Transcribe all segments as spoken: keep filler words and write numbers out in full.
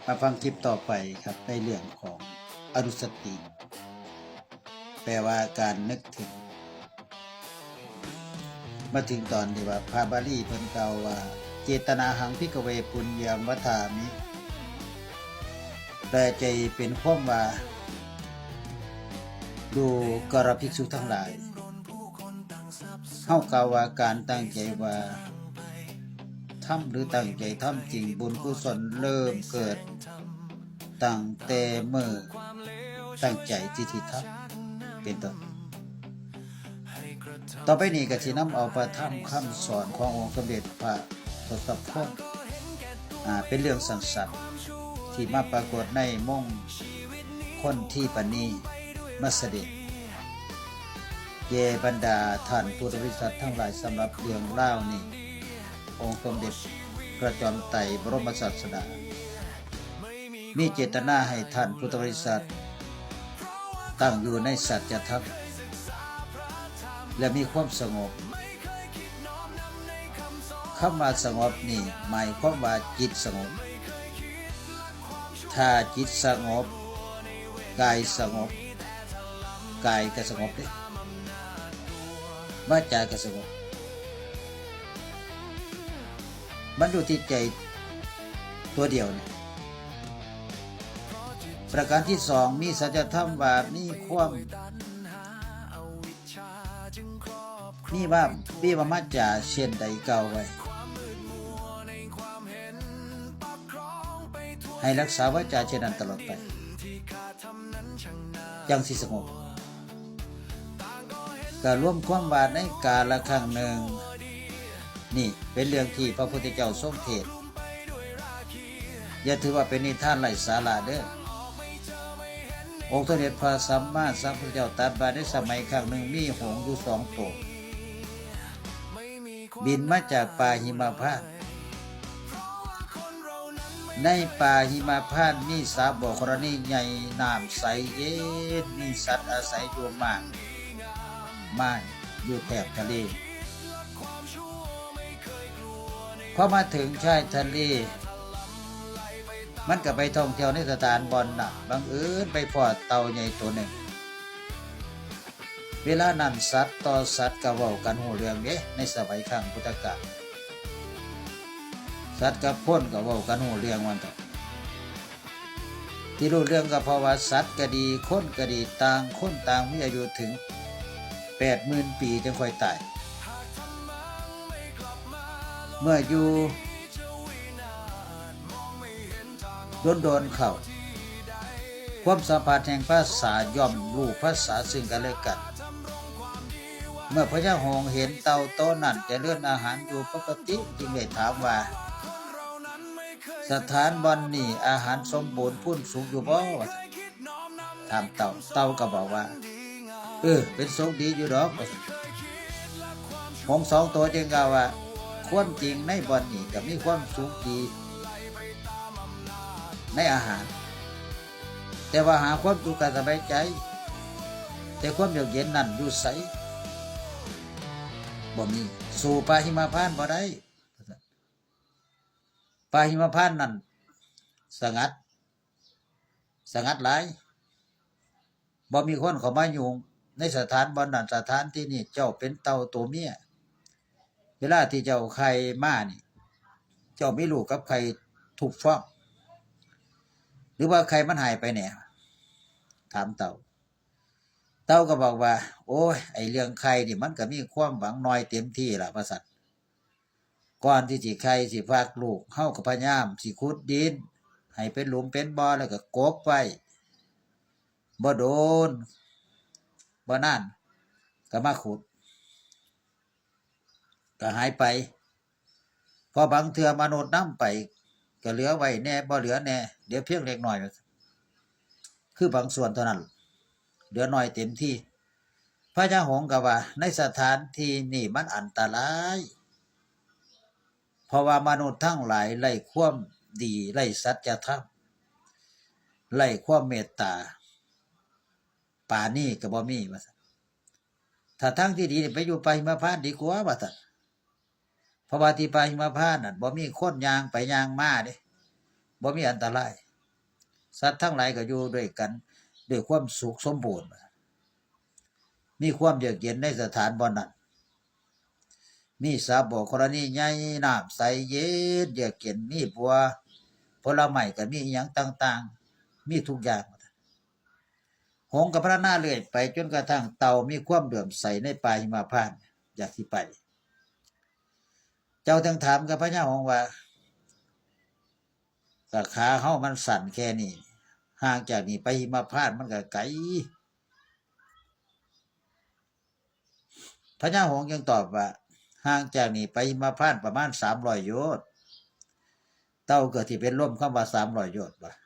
มาฟังคลิปต่อไปครับ ในเรื่องของอนุสติ แปลว่าการนึกถึง มาถึงตอนที่ว่าพระบาลีเพิ่นกล่าวว่า เจตนาหัง ภิกขเว ปุญญัง วัฏฐามิ แปลใจเป็นความว่า ดูกรภิกษุทั้งหลาย เฮากล่าวว่าการตั้งใจว่าทำหรือตั้งใจทำจริง บุญกุศลเริ่มเกิดตั้งแต่เมื่อตั้งใจที่สิทำ เป็นต้น ต่อไปนี้ก็สินำเอาพระธรรมคำสอนขององค์สมเด็จพระทศพล อ่า เป็นเรื่องสั้นๆ ที่มาปรากฏในมงคลทีปณีมาเสด็จ แก่บรรดาท่านพุทธบริษัททั้งหลาย สำหรับเรื่องราวนี้ องค์สมเด็จพระจอมไตรบรมศาสดา มีเจตนาให้ท่านพุทธบริษัท ตั้งอยู่ในสัจธรรม และมีความสงบ คำว่าสงบนี่หมายความว่าจิตสงบ ถ้าจิตสงบ กายสงบ กายก็สงบเด้ วาจาก็สงบ มันอยู่ที่ใจตัวเดียวเนี่ย ประการที่สอง มีสัจธรรมว่ามีความ มีว่า มีว่ามาจาเช่นใดกล่าวไว้ ให้รักษาวาจาเช่นนั้นตลอดไป จั่งสิสงบ ก็รวมความว่าในกาละครั้งหนึ่ง นี่เป็นเรื่องที่พระพุทธเจ้าทรงเทศน์ อย่าถือว่าเป็นนิทานไร้สาระเด้อ องค์สมเด็จพระสัมมาสัมพุทธเจ้าตรัสว่าในสมัยครั้งหนึ่งมีหงส์อยู่สองตัว บินมาจากป่าหิมพานต์ ในป่าหิมพานต์มีสระบ่อธรณีใหญ่ น้ำใสเย็น มีสัตว์อาศัยอยู่มากมาย อยู่แถบทะเล พอมาถึงชายทะเล มันก็ไปท่องเที่ยวในสถานบ่อนน่ะ บังเอิญไปพ้อเต่าใหญ่ตัวหนึ่ง เวลานั้นสัตว์ต่อสัตว์ก็เว้ากันฮู้เรื่องเด้ ในสมัยครั้งพุทธกาล สัตว์กับคนก็เว้ากันฮู้เรื่องว่าซั่นเถาะ ที่ฮู้เรื่องก็เพราะว่าสัตว์ก็ดี คนก็ดี ต่างคนต่างมีอายุถึงแปดหมื่นปีจึงค่อยตาย เมื่ออยู่ โดนๆเข้า ความสัมพันธ์แห่งภาษาย่อมรู้ภาษาซึ่งกันและกัน เมื่อพญาหงส์เห็นเต่าโตนั้นเจริญอาหารอยู่ปกติ จึงได้ถามว่า สถานบ่อนนี้อาหารสมบูรณ์พูนสุขอยู่บ่ ว่าซั่น ถามเต่า เต่าก็บอกว่า เออ เป็นสุขดีอยู่ดอก ว่าซั่น หงส์สองตัวจึงกล่าวว่า ความจริงในบ่อนนี้ก็มีความสุขดีในอาหาร แต่ว่าหาความสุขกายสบายใจ แต่ความเยือกเย็นนั้นอยู่ไส บ่มี สู้ป่าหิมพานต์บ่ได้ ป่าหิมพานต์นั้นสงัด สงัดหลาย บ่มีคนเข้ามายุ่งในสถานบ่อนนั้น สถานที่นี้ เจ้าเป็นเต่าตัวเมีย เวลาที่เจ้าไข่มานี่ เจ้ามีลูกกับไข่ทุกฟอง หรือว่าไข่มันหายไปแหน่ ถามเต่า เต่าก็บอกว่า โอ้ย ไอ้เรื่องไข่นี่มันก็มีความหวังน้อยเต็มที่ล่ะ ว่าซั่น ก่อนที่สิไข่สิฟักลูก เฮาก็พยายามสิขุดดินให้เป็นหลุมเป็นบ่อ แล้วก็กกไว้ บ่โดน บ่นาน ก็มาขุด ก็หายไป เพราะบางเทื่อมนุษย์นำไป ก็เหลือไว้แหน่ บ่เหลือแหน่ เหลือเพียงเล็กน้อย คือบางส่วนเท่านั้น เหลือน้อยเต็มที่ พญาหงส์ก็ว่า ในสถานที่นี้มันอันตราย เพราะว่ามนุษย์ทั้งหลายไร้ความดี ไร้สัจธรรม ไร้ความเมตตา ปานนี้ก็บ่มี ว่าซั่น ถ้าทางที่ดีนี่ไปอยู่ป่าหิมพานต์ดีกว่า ว่าซั่น เพราะว่าที่ป่าหิมพานต์นั่นบ่มีคนย่างไปย่างมาเด้ บ่มีอันตราย สัตว์ทั้งหลายก็อยู่ด้วยกันด้วยความสุขสมบูรณ์ มีความเยือกเย็นในสถานบ่อนนั้น มีสระบ่อธรณีใหญ่น้ำใสเย็นเยือกเย็น มีบัวผลไม้ก็มีอหย่างต่างๆ มีทุกอย่าง หงส์ก็พรรณนาเรื่อยไปจนกระทั่งเต่ามีความเลื่อมใสในป่าหิมพานต์ อยากสิไป เจ้าจึงถามกับพญาหงส์ว่า "ก็ขาเฮามันสั้นแค่นี้ ห่างจากนี่ไปหิมพานต์มันก็ไกล" พญาหงส์ยังตอบว่า "ห่างจากนี่ไปหิมพานต์ประมาณสามร้อยโยชน์" เต่าก็สิเป็นลมคำว่าสามร้อยโยชน์ว่า "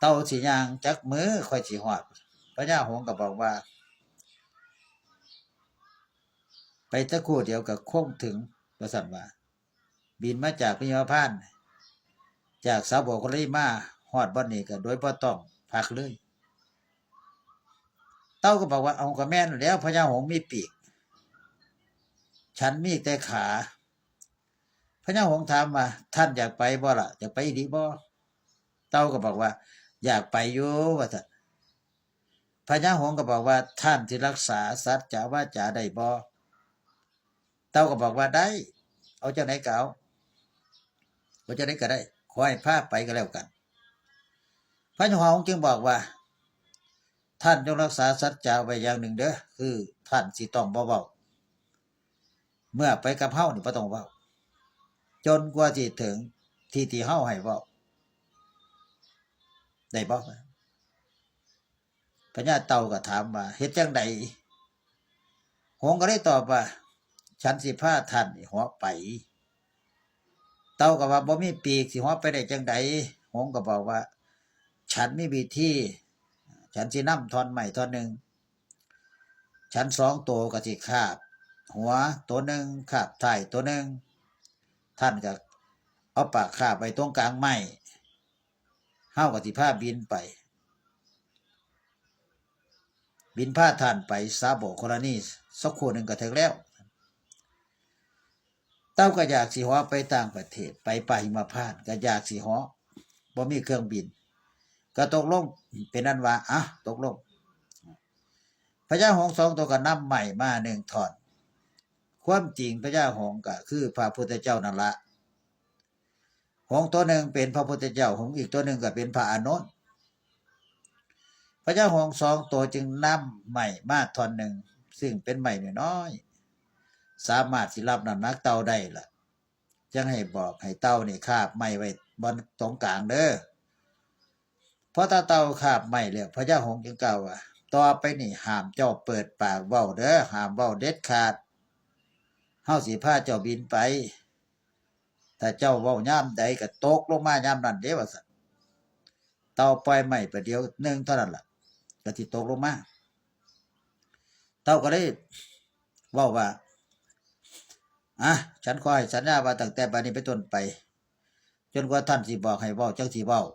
เต่าสิย่างจักมื้อค่อยสิฮอด" พญาหงส์ก็บอกว่า "ไปจักครู่เดียวก็คงถึง" ว่าซั่นว่า บินมาจากพญาพานต์ จากสระบ่อธรณีมาฮอดบ่อนนี้ก็โดยบ่ต้องพักเลย เต่าก็บอกว่า "เอาก็แม่นแล้ว พญาหงส์มีปีก ฉันมีแต่ขา" พญาหงส์ถามว่า "ท่านอยากไปบ่ล่ะ อยากไปอีหลีบ่" เต่าก็บอกว่า "อยากไปอยู่" ว่าซั่น พญาหงส์ก็บอกว่า "ท่านสิรักษาสัจจะวาจาได้บ่" เต่าก็บอกว่า "ได้ เอาจั่งใดก็เอา เอาจั่งใดก็ได้ ขอให้พาไปก็แล้วกัน" พญาหงส์จึงบอกว่า "ท่านจงรักษาสัจจะไว้อย่างหนึ่งเด้อ คือท่านสิต้องบ่เว้า เมื่อไปกับเฮานี่บ่ต้องเว้า จนกว่าสิถึงที่ที่เฮาให้เว้า ได้บ่" พญาเต่าก็ถามว่า "เฮ็ดจั่งใด" หงส์ก็เลยตอบว่า "ฉันสิพาท่านนี่เหาะไป" เต่าก็ว่า "บ่มีปีกสิเหาะไปได้จั่งใด" หงส์ก็บอกว่า "ฉันมีวิธี ฉันสินำท่อนไม้ท่อนหนึ่ง ฉันสองตัวก็สิคาบหัวตัวหนึ่ง คาบท้ายตัวหนึ่ง ท่านก็เอาปากคาบไว้ตรงกลางไม้ เฮาก็สิพาบินไป บินพาท่านไปสระบ่อธรณี สักครู่หนึ่งก็ถึงแล้ว" เต่าก็อยากสิเหาะไปต่างประเทศ ไปป่าหิมพานต์ ก็อยากสิเหาะ บ่มีเครื่องบิน ก็ตกลง เป็นอันว่า อ่ะ ตกลง พญาหงส์สองตัวก็นำไม้มาหนึ่งท่อน ความจริงพญาหงส์ก็คือพระพุทธเจ้านั่นละ หงส์ตัวหนึ่งเป็นพระพุทธเจ้า หงส์อีกตัวหนึ่งก็เป็นพระอานนท์ พญาหงส์สองตัวจึงนำไม้มาท่อนหนึ่ง ซึ่งเป็นไม้น้อยๆ สามารถสิรับน้ำหนักเต่าได้ล่ะ จั่งให้บอกให้เต่านี่คาบไม้ไว้บ่อนตรงกลางเด้อ พอตาเต่าคาบไม้แล้ว พญาหงส์จึงกล่าวว่า "ต่อไปนี่ห้ามเจ้าเปิดปากเว้าเด้อ ห้ามเว้าเด็ดขาด เฮาสิพาเจ้าบินไป ถ้าเจ้าเว้ายามใดก็ตกลงมายามนั้นเด้" ว่าซั่น เต่าปล่อยไม้ไปเดียวหนึ่งเท่านั้นล่ะ ก็สิตกลงมา เต่าก็เลยเว้าว่า "อ่ะ ฉันขอให้สัญญาว่าตั้งแต่บัดนี้เป็นต้นไป จนกว่าท่านสิบอกให้เว้าจั่งสิเว้า"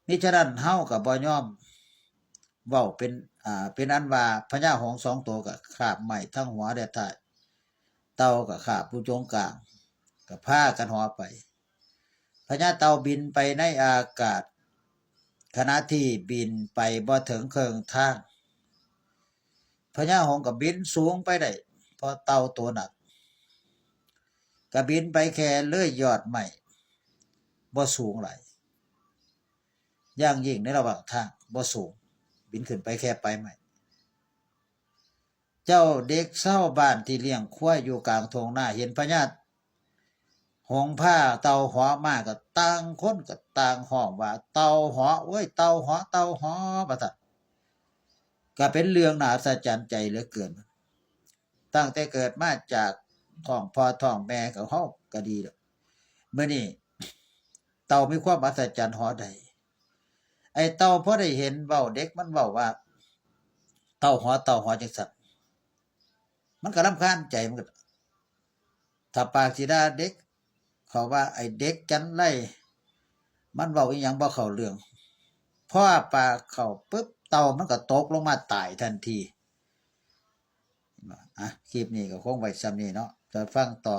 มิฉะนั้นเฮาก็บ่ยอมเว้า เป็น อ่า เป็นอันว่าพญาหงส์สองตัวก็คาบไม้ทั้งหัวและท้าย เต่าก็คาบผู้จงกลาง ก็พากันเหาะไป พญาเต่าบินไปในอากาศ ขณะที่บินไปบ่ถึงครึ่งทาง พญาหงส์ก็บินสูงไปได้ เพราะเต่าตัวหนัก ก็บินไปแค่เลื่อยยอดไม้ บ่สูงหลาย อย่างยิ่งในระหว่างทางบ่สูง บินขึ้นไปแค่ปลายไม้ เจ้าเด็กชาวบ้านที่เลี้ยงควายอยู่กลางทุ่งนาเห็นพญาหงส์พาเต่าเหาะมา ก็ต่างคนก็ต่างฮ้องว่า "เต่าเหาะเว้ย เต่าเหาะ เต่าเหาะ" ว่าซั่น ก็เป็นเรื่องน่าอัศจรรย์ใจเหลือเกิน ตั้งแต่เกิดมาจากท้องพ่อท้องแม่ก็เฮาก็ดีแล้ว มื้อนี้เต่ามีความอัศจรรย์เหาะได้ ไอ้เต่าพอได้เห็นเว้า เด็กมันเว้าว่า "เต่าเหาะ เต่าเหาะ" จั่งซั่น มันก็รำคาญใจ มันก็ ถ้าปากสิด่าเด็ก เขาว่าไอ้เด็กจันไร มันเว้าอีหยังบ่เข้าเรื่อง พอปากเข้าปุ๊บ เต่ามันก็ตกลงมาตายทันที อ่ะ คลิปนี้ก็คงไว้ส่ำนี้เนาะ จะฟังต่อ